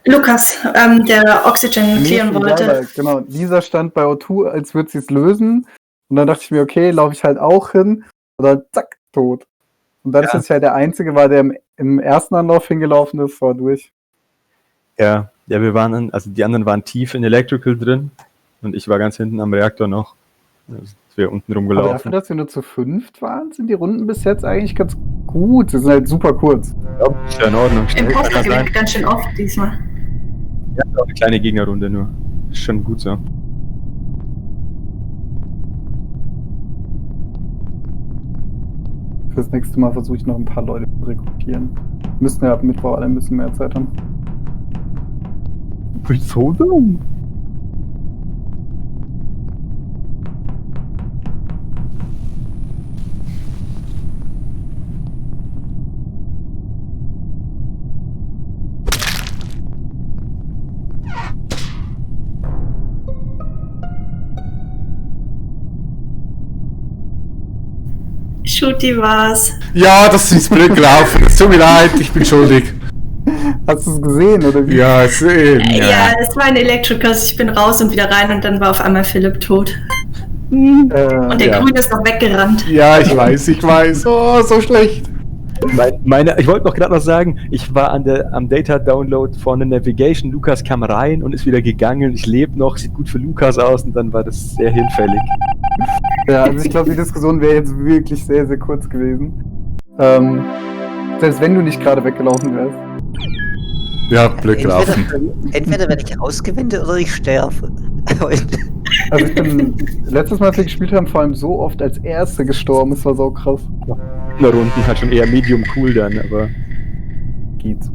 Lukas, der Oxygen clearen wollte. Ja, genau, Lisa stand bei O2, als würde sie es lösen. Und dann dachte ich mir, okay, laufe ich halt auch hin. Und dann zack, tot. Und dann ist ja der Einzige war, der im ersten Anlauf hingelaufen ist, war durch. Ja, wir waren, also die anderen waren tief in Electrical drin und ich war ganz hinten am Reaktor noch. Also wir unten rumgelaufen. Aber dafür, dass wir nur zu 5 waren, sind die Runden bis jetzt eigentlich ganz gut. Sie sind halt super kurz. Ja, ist ja in Ordnung. Imposter gewinnt ganz schön oft diesmal. Ja, auch eine kleine Gegnerrunde nur. Ist schon gut so. Fürs nächste Mal versuche ich noch ein paar Leute zu rekrutieren. Müssen ja ab Mittwoch alle ein bisschen mehr Zeit haben. Wieso denn? Shooty war's. Ja, das ist blöd gelaufen. Es tut mir leid, ich bin schuldig. Hast du es gesehen, oder wie? Ja, Ja, es war ein Electricals. Ich bin raus und wieder rein und dann war auf einmal Philipp tot. Und der Grüne ist noch weggerannt. Ja, ich weiß. Oh, so schlecht. Ich wollte noch gerade was sagen, ich war am Data-Download von der Navigation, Lukas kam rein und ist wieder gegangen, ich lebe noch, sieht gut für Lukas aus und dann war das sehr hinfällig. Ja, also ich glaube, die Diskussion wäre jetzt wirklich sehr, sehr kurz gewesen. Selbst wenn du nicht gerade weggelaufen wärst. Ja, blöd gelaufen. Entweder werde ich ausgewendet oder ich sterbe. Also ich bin letztes Mal, als wir gespielt haben, vor allem so oft als Erster gestorben, es war so krass. In der Runden halt schon eher medium cool dann, aber geht's.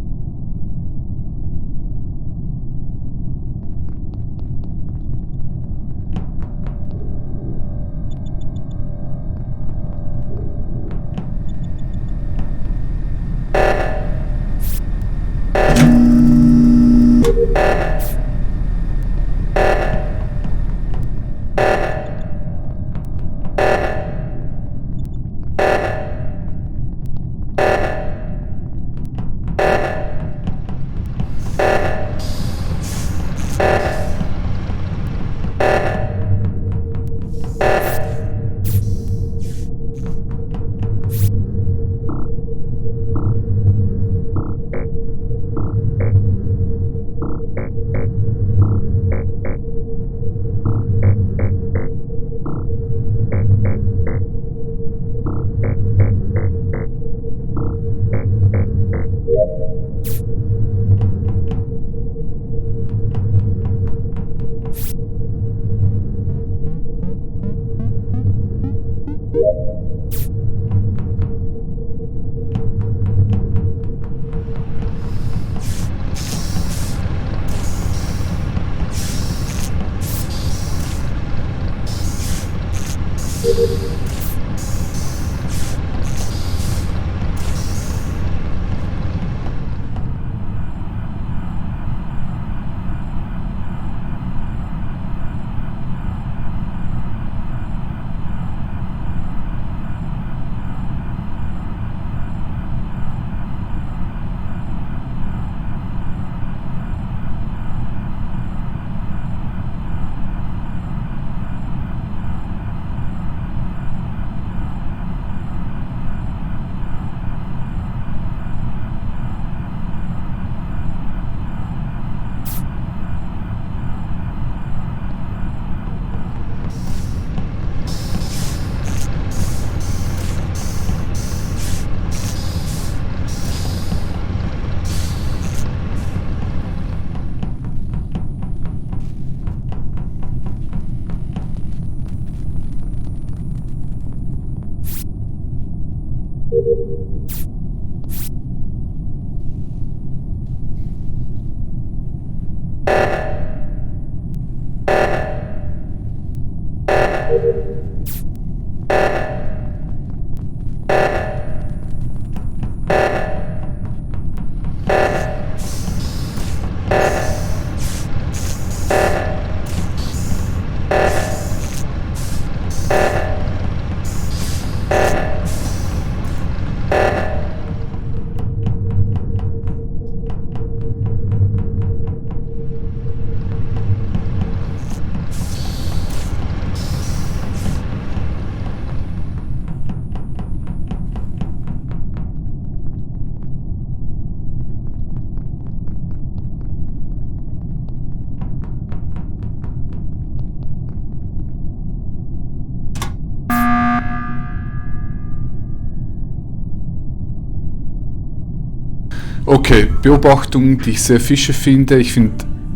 Okay, Beobachtung, die ich sehr fische finde. Ich finde,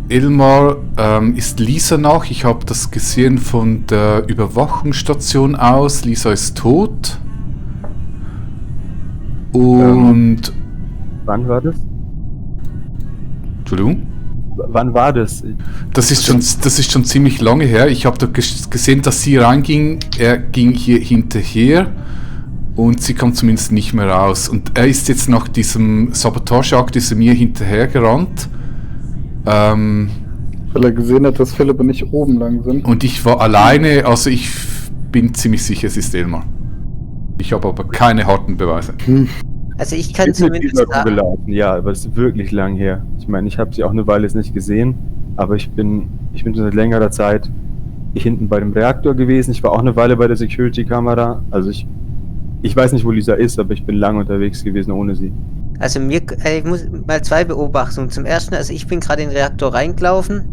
Elmar ist Lisa nach. Ich habe das gesehen von der Überwachungsstation aus. Lisa ist tot. Und... Wann war das? Entschuldigung? Wann war das? Das ist schon ziemlich lange her. Ich habe da gesehen, dass sie reinging. Er ging hier hinterher. Und sie kam zumindest nicht mehr raus. Und er ist jetzt nach diesem Sabotageakt, ist er mir hinterher gerannt. Weil er gesehen hat, dass Philipp und ich oben lang sind. Und ich war alleine, also ich bin ziemlich sicher, es ist Elmar. Ich habe aber keine harten Beweise. Also ich kann Mit zumindest dieser sagen, rumgelaufen, ja, aber es ist wirklich lang her. Ich meine, ich habe sie auch eine Weile jetzt nicht gesehen, aber ich bin schon seit längerer Zeit hinten bei dem Reaktor gewesen. Ich war auch eine Weile bei der Security-Kamera. Also ich weiß nicht, wo Lisa ist, aber ich bin lange unterwegs gewesen ohne sie. also ich muss mal zwei Beobachtungen. Zum ersten, also ich bin gerade in den Reaktor reingelaufen.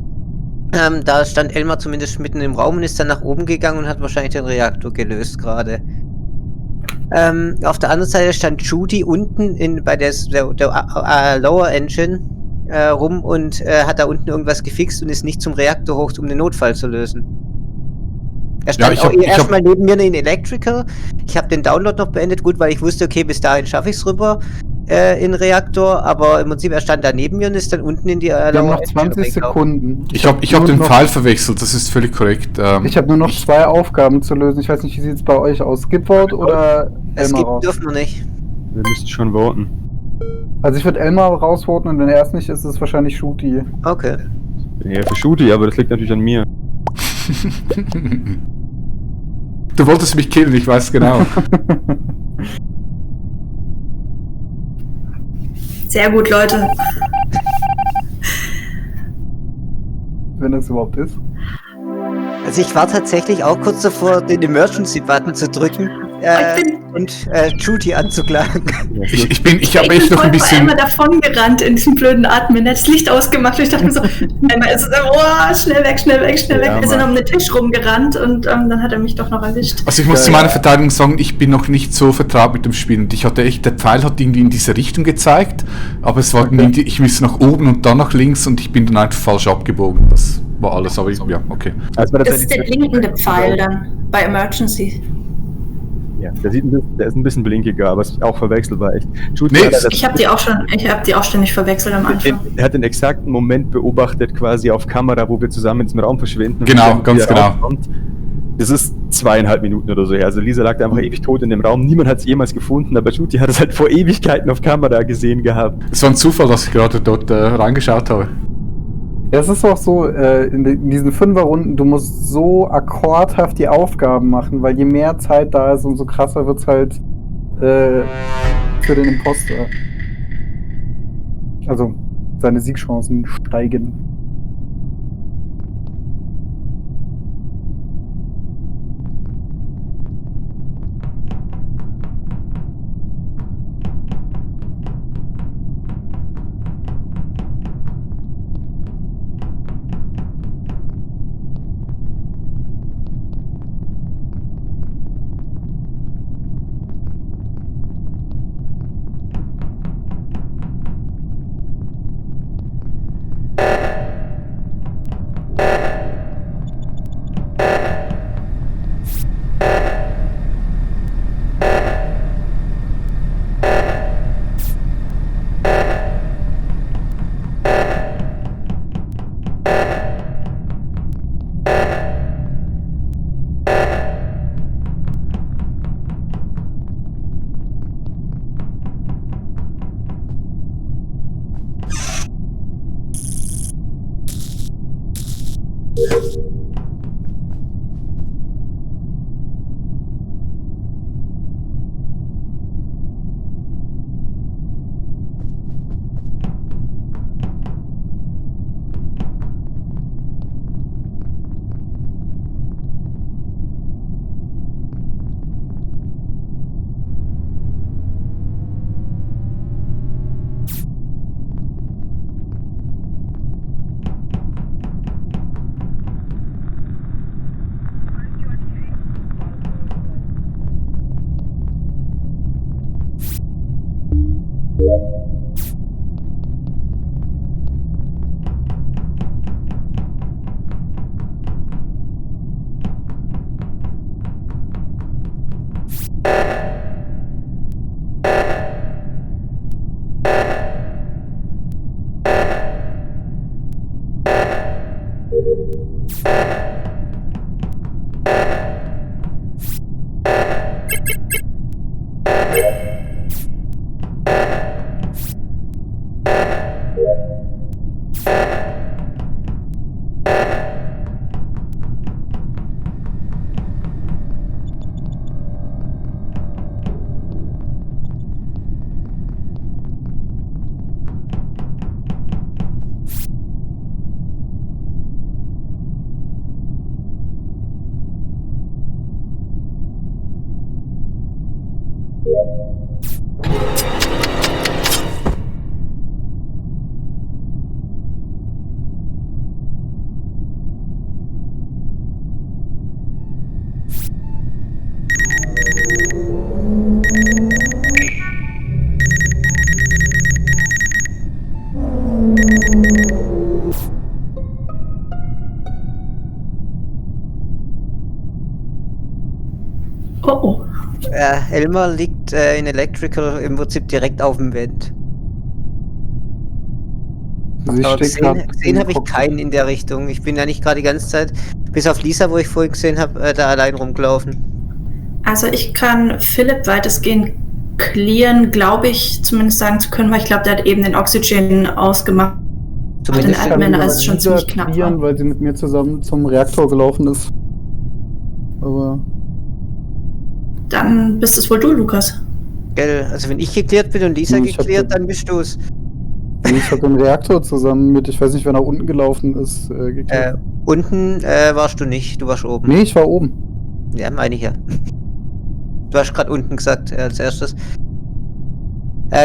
Da stand Elmar zumindest mitten im Raum und ist dann nach oben gegangen und hat wahrscheinlich den Reaktor gelöst gerade. Auf der anderen Seite stand Judy unten bei der Lower Engine rum und hat da unten irgendwas gefixt und ist nicht zum Reaktor hoch, um den Notfall zu lösen. Er stand erstmal neben mir in Electrical. Ich habe den Download noch beendet, gut, weil ich wusste, okay, bis dahin schaffe ich es rüber in den Reaktor, aber im Prinzip, er stand da neben mir und ist dann unten in die Wir haben noch 20 Sekunden. Ich hab den Pfeil verwechselt, das ist völlig korrekt. Ich habe nur noch 2 Aufgaben zu lösen. Ich weiß nicht, wie sieht es bei euch aus? Skipvote oder Elmar raus? Dürfen wir nicht. Wir müssen schon voten. Also ich würde Elmar rausvoten und wenn er es nicht ist, ist es wahrscheinlich Shooty. Okay. Ich bin eher für Shooty, aber das liegt natürlich an mir. Du wolltest mich killen, ich weiß genau. Sehr gut, Leute. Wenn es überhaupt ist. Also ich war tatsächlich auch kurz davor, den Emergency-Button zu drücken und Judy anzuklagen. Ich habe echt noch ein bisschen... einmal davon gerannt in diesem blöden Atmen. Er hat das Licht ausgemacht und ich dachte mir so, einmal ist es, oh, schnell weg, schnell weg, schnell weg. Ja, Wir sind um den Tisch rumgerannt und dann hat er mich doch noch erwischt. Also ich muss zu meiner Verteidigung sagen, ich bin noch nicht so vertraut mit dem Spiel und ich hatte echt, der Pfeil hat irgendwie in diese Richtung gezeigt, aber es war irgendwie, ich müsste nach oben und dann nach links und ich bin dann einfach falsch abgebogen. Das war alles, aber ja, okay. Also Das ist der blinkende Pfeil dann bei Emergency. Ja, der ist ein bisschen blinkiger, aber es ist auch verwechselbar, echt. Judy Nee, hat Ich habe die auch ständig verwechselt am Anfang. er hat den exakten Moment beobachtet, quasi auf Kamera, wo wir zusammen in diesem Raum verschwinden. Genau, Und ganz wieder genau. rauskommt. Das ist 2,5 Minuten oder so her. Also Lisa lag da einfach ewig tot in dem Raum. Niemand hat es jemals gefunden, aber Judy hat es halt vor Ewigkeiten auf Kamera gesehen gehabt. Es war ein Zufall, dass ich gerade dort reingeschaut habe. Ja, es ist auch so, in diesen 5er-Runden, du musst so akkordhaft die Aufgaben machen, weil je mehr Zeit da ist, umso krasser wird es halt für den Imposter. Also, seine Siegchancen steigen. Oh oh. Elmar liegt in Electrical im Prinzip direkt auf dem Vent. Sie Aber steht grad gesehen im habe ich Cockpit. keinen in der Richtung. Ich bin ja nicht gerade die ganze Zeit, bis auf Lisa, wo ich vorhin gesehen habe, da allein rumgelaufen. Also ich kann Philipp weitestgehend clearen, glaube ich, zumindest sagen zu können, weil ich glaube, der hat eben den Oxygen ausgemacht. Zumindest den Ich kann Admin, als es schon Lisa ziemlich knapp clearen, war. weil sie mit mir zusammen zum Reaktor gelaufen ist. Aber Dann bist es wohl du, Lukas. Gell, also wenn ich geklärt bin und Lisa Nee, ich hab geklärt, den- dann bist du's. ich habe den Reaktor zusammen mit, ich weiß nicht, wer nach unten gelaufen ist, geklärt. Unten warst du nicht, du warst oben. Nee, ich war oben. Ja, meine ich ja. Du hast gerade unten gesagt, als erstes.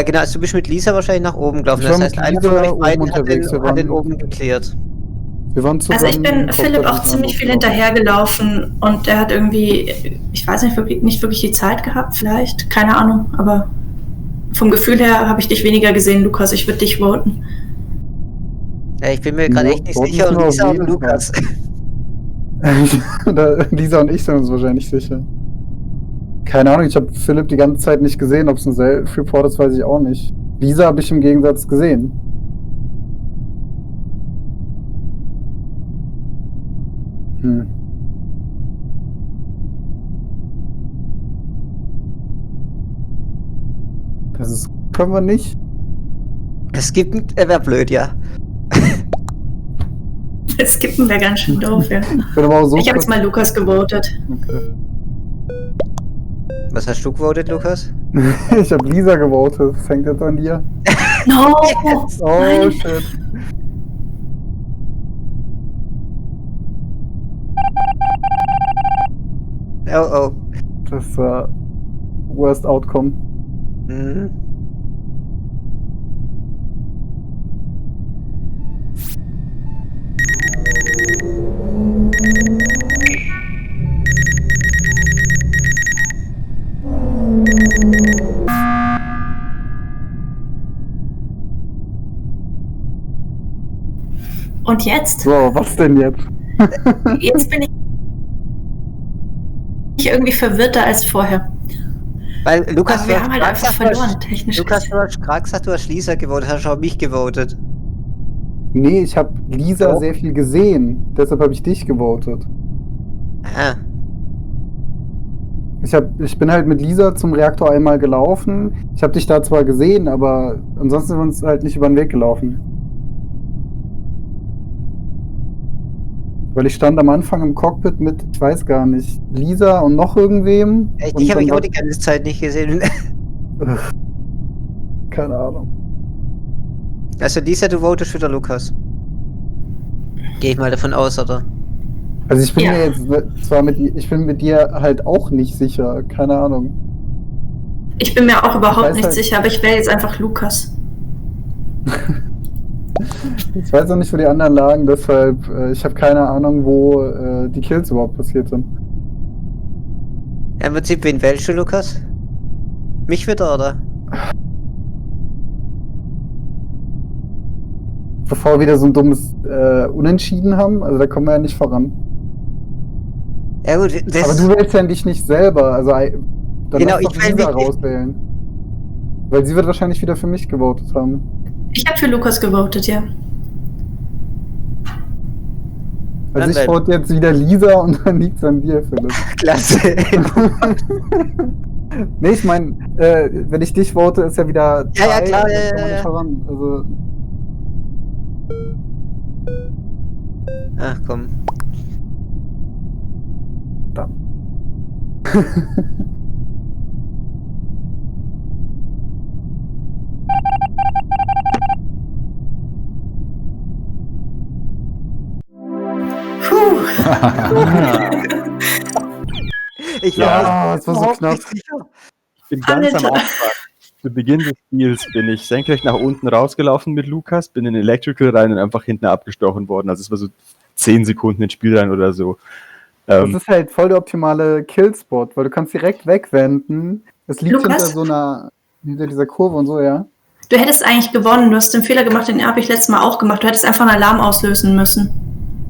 Genau, also du bist mit Lisa wahrscheinlich nach oben gelaufen. Ich Das war heißt, mit einer Lisa von euch oben beiden hat unterwegs. Wir den waren- oben geklärt. Wir waren zusammen. Also ich bin im Philipp Cockpit auch ziemlich viel miteinander hinterhergelaufen und der hat irgendwie, ich weiß nicht wirklich die Zeit gehabt, vielleicht, keine Ahnung, aber vom Gefühl her habe ich dich weniger gesehen, Lukas, ich würde dich voten. Ja, ich bin mir gerade echt nicht Voten sicher. wir Und auf Lisa und jeden Lukas. Lisa und ich sind uns wahrscheinlich sicher. Keine Ahnung, ich habe Philipp die ganze Zeit nicht gesehen. Ob es ein Self-Report ist, weiß ich auch nicht. Lisa habe ich im Gegensatz gesehen. Hm. Können wir nicht. Es gibt, wäre blöd, ja. Jetzt kippen wir ganz schön doof, ja. Ich bin aber auch so Ich habe jetzt kurz- mal Lukas gewotet. Okay. Was hast du gewotet, Lukas? Ich habe Lisa gewotet. Das hängt jetzt an dir. No! Oh, Nein. shit. Oh, oh. Das war worst outcome. Mhm. Und jetzt? So, was denn jetzt? Jetzt bin ich irgendwie verwirrter als vorher. Weil Lukas, Aber wir du hast haben halt gerade einfach gesagt, verloren, technisch Lukas, gesehen. du hast gerade gesagt, du hast Lisa gewotet, hast auch mich gewotet. Nee, ich habe Lisa Doch. sehr viel gesehen. Deshalb habe ich dich gewotet. Ah. Ich bin halt mit Lisa zum Reaktor einmal gelaufen. Ich habe dich da zwar gesehen, aber ansonsten sind wir uns halt nicht über den Weg gelaufen. Weil ich stand am Anfang im Cockpit mit, ich weiß gar nicht, Lisa und noch irgendwem. Echt, Und ich habe dann ich auch war- die ganze Zeit nicht gesehen. Keine Ahnung. Also Lisa, du votest für den Lukas. Gehe ich mal davon aus, oder? Also ich bin Ja. mir jetzt zwar ich bin mit dir halt auch nicht sicher. Keine Ahnung. Ich bin mir auch Ich überhaupt weiß nicht halt- sicher, aber ich wähle jetzt einfach Lukas. Ich weiß auch nicht, wo die anderen lagen, deshalb, ich habe keine Ahnung, wo die Kills überhaupt passiert sind. Ja, im Prinzip, wen wählst du, Lukas? Mich wieder, oder? Bevor wir wieder so ein dummes Unentschieden haben, also da kommen wir ja nicht voran. Ja gut, das... Aber du wählst ja dich nicht selber, also dann Genau, lass doch ich wähl Lisa mich- rauswählen. Weil sie wird wahrscheinlich wieder für mich gewotet haben. Ich habe für Lukas gewotet, ja. Also ich Dann vote jetzt wieder Lisa und dann liegt's an dir, Philipp. Klasse. Nee, ich meine, wenn ich dich vote, ist ja wieder Ja, Tie, klar, dann ja, kann man ja. nicht voran. Also, Ach komm. da. Puh. Ich Ja, es war so überhaupt knapp. nicht sicher. Ich bin ganz am Alter. Anfang. Zu Beginn des Spiels bin ich senkrecht nach unten rausgelaufen mit Lukas, bin in Electrical rein und einfach hinten abgestochen worden. Also es war so 10 Sekunden ins Spiel rein oder so. Das ist halt voll der optimale Killspot, weil du kannst direkt wegwenden. Es liegt Lukas? hinter dieser Kurve und so, ja. Du hättest eigentlich gewonnen. Du hast den Fehler gemacht, den habe ich letztes Mal auch gemacht. Du hättest einfach einen Alarm auslösen müssen.